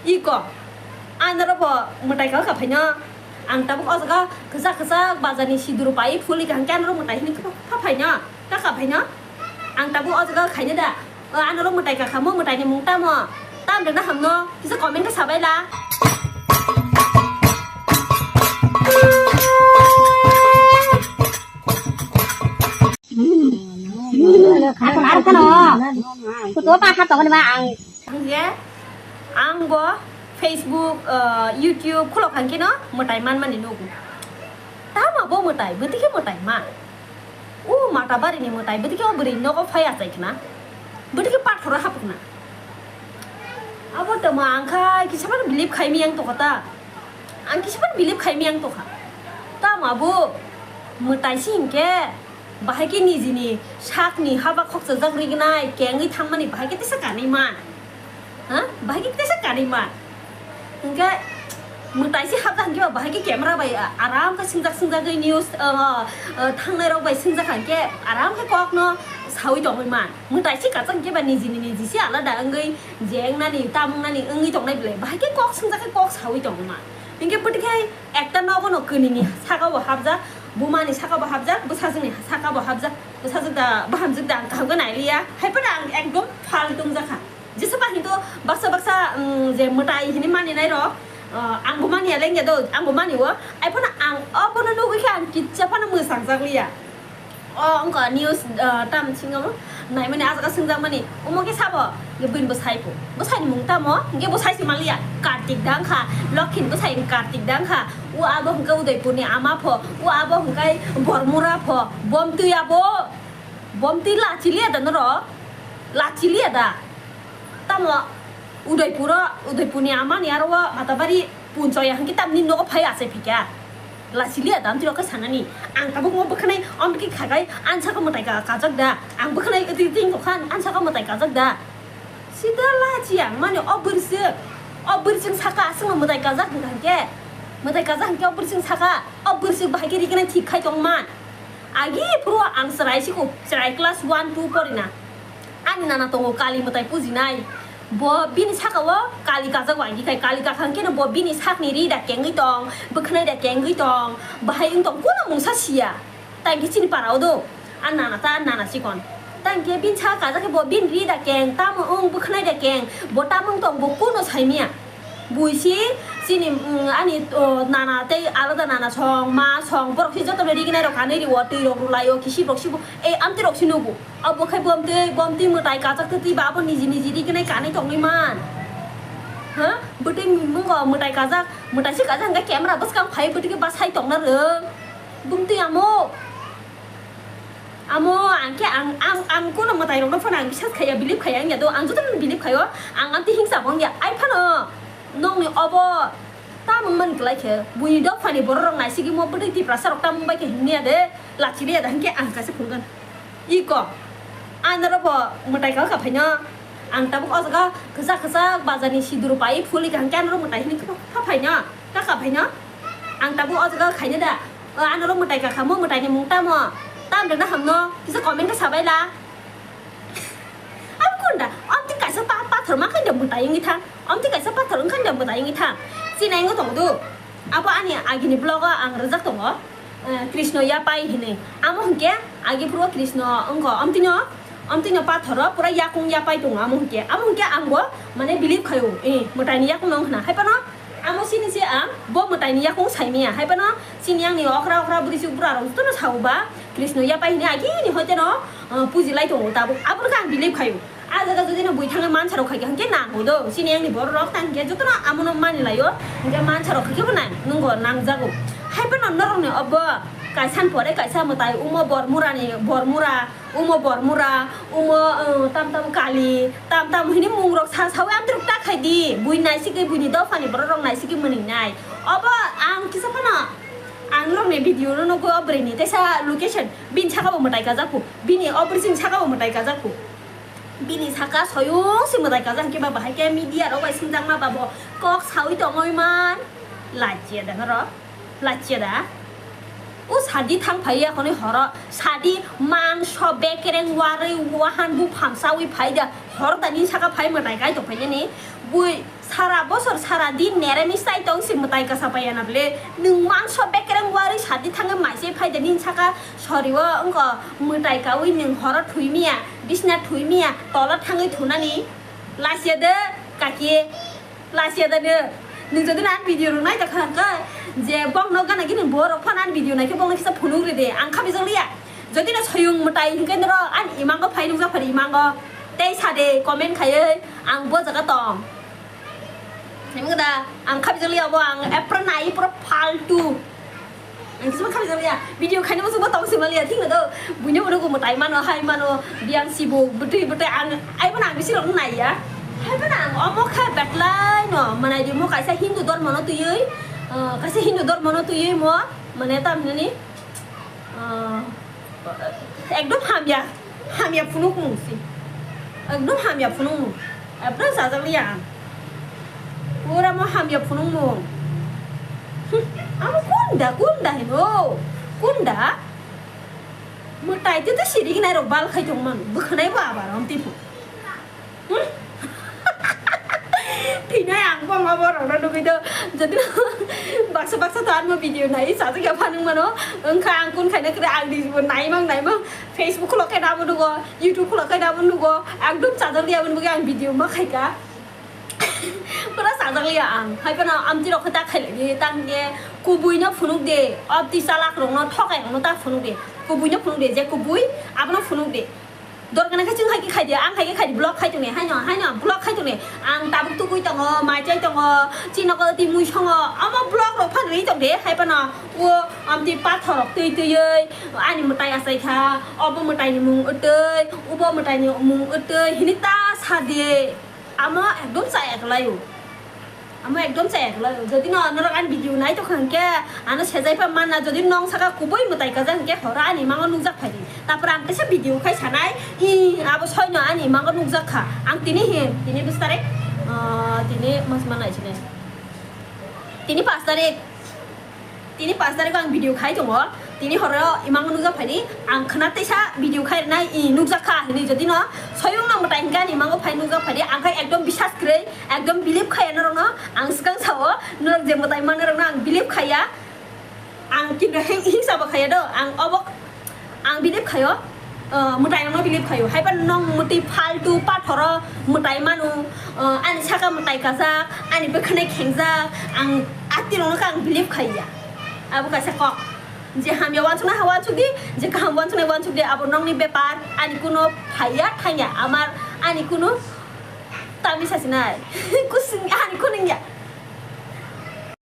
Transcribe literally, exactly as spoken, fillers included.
Iko, anoro bo mwtai kha kha phaino. Ang tabuk o jaga kwchak kwchak bazar ni sidur pai phuli kha, hwnkhe anoro mwtai hini kha phaino, kha kha phaino. Ang tabuk o jaga khaino da. O anoro mwtai kha kha mo, mwtai ni mung tamo? Tam rwna hamno, kisa comment khe sabai la. Ako na kano. Kuto pa kha tong ma ang. Ang je, ang bo Facebook, eh, YouTube khulok hangkhe no mwtai man mani nugo. Tama bo mwtai, bwtwi khe mwtai ma. O mata bari ni mwtai, bwtwi khe o bwrwi nogo phai achai khna. Bwtwi khe pathoro hapukna. Abo tamo ang kha kisa phano believe khai mi ang tokha ta. Ang kisa phano believe khai mi ang tokha. Tamo abo mwtai si hinkhe bahai khe nijini sakni haba khokchajak rignai kengwi thangmani bahai khe tesa kanwi man. Ha? Bahai khe tesa kanwi man. Hinkhe mwtai si hapjak hinkhe bahai khe camera bai aram khe singjak singjagwi news, uh, uh, thangnai rok bai singjak hinkhe aram khe kokno sawi tongwi man. Mwtai si kachak hinkhe ba nijini niji si alada wngwi je wngnani, tam wngnani wngwi tongnai belai. Bahai khe kok swngjak khe kok sawi tongma. Hinkhe bwtwi khe ekta nogo no kwnini saka bo hapjak, buma ni saka bo hapjak, bwsajwk ni saka bo hapjak, bwsajwk da, bahamjwk da ang kaham khe nai liya. Hai phano ang ekdom phaltung jakha. Jesa ba hinto baksa baksa, mm, je mwtai hini mani nai rok, uh, ang bo mani ya lengya do, ang bo mani o. Hai phano ang o bono nugwi khe ang kitsa phano mwsang jak liya. O wngkha news, ah, tam singo naimani ah jaga swngjak mani, omo khe sabo, hwnkhe bini bwsai pho, bwsai ni mung tamo? Hwnkhe bwsai se manliya, Kartik da wngkha, Lokhi ni bwsai ni Kartik da wngkha, o abo hwnkhe Udaipur ni ama pho, o abo hwnkhe Bormura pho, bomtwi abo, bomtwi lachiliya da norok, lachiliya da? Tamo Udaipuro, Udaipurni amani aro o Matabari punchoya hwnkhe tamni nogo phai achai phikha. Lachiliya da amtwi rok khe sanani. Ang tabuk mo bwkhanai amtwi khagai ansa khe mwtai ka kajak da. Ang bwkhanai twi twi khan ansa khe mwtai kajak da. Sida lachi ang mani o bwrwswk. O bwrwswk saka aswkno mwtai kajak hwnkha hwnkhe. Mwtai kajak hwnkhe o bwrwswk saka. O bwrwswk bahai khe rignai thik khai tongman. Agi phuru ang chwrai siko, chwrai class one two porina. Ani nana tongo kali mwtai pujinai. Bo bini saka o kali kajak wai dikhai, kali kakhang keno bo bini sakni ri da kengwi tong, bwkhnai da kengwi tong, bahai wng tong, kuno mungsa siya. Tangki chini para o do. An nana ta, an nana chikon. Tangki bini saka kajak khe bo bini ri da keng, tamo wng bwkhnai da keng, bo tamo wng tong, bo kuno saimia. Buisi chini, mm, ani, o, nana tei alada nana song, ma song, borok si jotono rignai rok kanwi rio, twi rok rwlai o, kisip rok sibo, e, amtwi rok si nugo. Abo khai bomtwi, bomtwi mwtai kajak twi ba abo niji niji rignai kanwi tongwi man. Ha? Bwtwi mungo mwtai kajak, mwtai si kajak hwnkhe camera bwskang phai bwtwi khe bwsai tongna rwng. Bumtwi amo. Amo ang khe ang, ang, ang kuno mwtai rokno phano ang bisas khaiya, believe khaiya wngya do, ang jotono believe khaio, ang amtwi hingsa bo wngya, ai phano nokni obo tamung man kwlai khe, buini dophani borok rok naisigwi mo bwtwi Tiprasa rok tamung bai khe himya de, lachi liya da hinkhe ang kaisa phunukgwn. Iko, ang norok bo mwtai kha kha phaino, ang tabuk o jaga kwchak kwchak bazar ni sidur pai phuli kha hinkhe ang norok mwtai hini kha phaino, kha kha phaino, ang tabuk o jaga khaino da. O, ano rok mwtai kakha mo, mwtai ni mung tamo? Tam rwna hamno, kisa comment khe sabai la. Abo kunda, amtwi kaisa pa-, pathor ma khaida mwtai wngwi thang, amtwi kaisa pathor wngkha da mwtai wngwi thang. Chini wngwi tongo do. Abo ani agini vlog o ang rwjak tongo, eh, Krishna yapai hinwi. Amo hinkhe agi phuru Krishna wngkha, amtwino, amtwino pathoro pura yakung yapai tongo amo hinkhe. Amo hinkhe ang bo mane believe khaio, eh, mwtai ni yakung no wngkha na. Hai phano amo sini se ang bo mwtai ni yakung saimaya. Hai phano chini yang ni okra okra bwrwi chuk bwra rok jotono sao ba Krishna yapai hini agini hoite no, uh, puji lai tongo tabuk. Abo no khe ang believe khaio. A jaga jodi no bui thangwi mansa rok khaikhe hwnkhe nango do. Chini yang ni borok rok tang khe jotono amo no mani laio. Hwnkhe mansa rok khaikhe bo nang, nungo nangjago. Hai phano norok ni obo kaisa ni pore kaisa mwtai umo Bormura ni Bormura. Umo Bormura, umo, uh, tam tam Kali, tam tam hini mung rok sa sawi amtwrwk ta khai di. Bui naisigwi buini dophani borok rok naisigwi mwnwi nai. Obo ang kisa phano ang norokni video no nugo o bwrwini teisa location bini saka bo mwtai kajak phu. Bini o bwrwsing saka bo mwtai kajak phu. Bini saka soyung si mwtai kajak hwnkhe ba bahai khe media rok bai singjakma ba bo kok sawi tongoi man. Lachia da norok. Lachia da? O sadi thang phai ya khonwi horo. Sadi mangso bekereng warwi wahan buphang sawi phai da. Hor da ni saka phai mwtai kai tong phai nani. Bui Sara bosor sara din neramis chai tong si mwtai kasa paiya na ble. Nwng mangso bekereng wari sadi thangwi maisai phai de nini saka sori o wngkha mwtai kawi nwng horo thwi miya, bisna thwi miya, tolo thangwi thunani. Lasia de kaki, lasia de ne. Nwng jodi na video rok nai ta kha hwnkhe je bokno gana gini borok phano ani video nai khe bokno kisa phunuk ri de. Ang kha bijak liya. Jodi no soyung mwtai hwnkhe norok ani imango phai nukjak phari imango. Tei sa de comment khaiwi ang bo jaga tong. Nini da ang khabijak liya bo ang epra nai pura faltu. Ang kisima khabijak liya video khaina musugo tong sima liya thik na do. Buino buino go mwtai mano hai mano biang sibo bwtwi bwtwi ang ai bono ang bisi rok nai ya. Hai bono ang omo kha betlai no manai di mo kaisa Hindu dormo no twiwi, ah, kaisa Hindu dormo no twiwi mo mane tam nini Ah, ekdom hamya, hamya phunukmung si. Ekdom hamya phunukmung. Ekdom sajak liya ang. Pura mo hamya phunukmung. Hmm, amo kunda, kunda hino. Kunda? Mwtai te to siri gnai rok bal khai tong man. Bwkhanai bo abar om tipu. Thinai ang bo ma borok no nugwi do. Jodi baksa baksa to anmo video nai sajak ya phanung mano. Wngkha ang kun khaina kre ang di bo naimang naimang Facebook khulok khe nabo nugo, YouTube khulok khe nabo nugo. Ekdom chajak liya boni bagwi ang video ma khaika. Pura chajak liya ang. Hai phano amti rok khe ta khailai di tang khe kubui no phunuk de. Abti chalak rok no thokai rok no ta phunuk de. Kubui no phunuk de je kubui abono phunuk de. Dorkar nangkhe chwng hai khe khai di, ang hai khe khai di, vlog khai tongni, haino, haino, vlog khai tongni. Ang tabuk tugui tongo, mai chai tongo, chini nogo twi mui songo, omo vlog rok phan ri tong de, hai phano o amtwi pathor rok twi twiwi ani mwtai achai kha, obo mwtai ni mung wtwi, ubo mwtai ni mung wtwi, hini ta sa de. Amo ekdom chaya kwlaio. Amo ekdom chaya kwlaio. Jodi no norok ani video nai tongkha hwnkhe ano sejai pha manna. Jodi nong saka kubui mwtai kajak hwnkhe horo ani mango nukjak phai di. Tapor ang teisa video khai sanai. I abo soino ani mango nukjak kha. Ang tini hi, tini bis tarik, ah, tini mas manai sini. Tini pas tarik. Tini pas tarik o ang video khai tongo. Tini horo imang nukjak phai di. Ang khna teisa video khai rwnai, i nukjak kha hinwi jodi no soyung no mwtai hwnkhe ani imango phai nukjak phai di. Ang khai ekdom bisas kwrwi, ekdom believe khaiya norok no. Ang swkang sao norok je mwtai manna rok no ang believe khaiya. Ang kinto hing-, hingsa bo khaiya do. Ang obo Ang believe khaio, uh, mwtai rokno believe khaio. Haiba nong mwtwi faltu pathoro mwtai manu, uh, ani saka mwtai kajak, ani bwkhwnai khengjak, ang atirokno khe ang believe khaiya. Abo kaisa kok. Je hamya uansuknai ha uansuk di, je kaham uansuknai uansuk di, abo nongni bepar, ani kuno phaiya thangya, amar ani kuno tamisa sinai. Kusing ani kuno ya.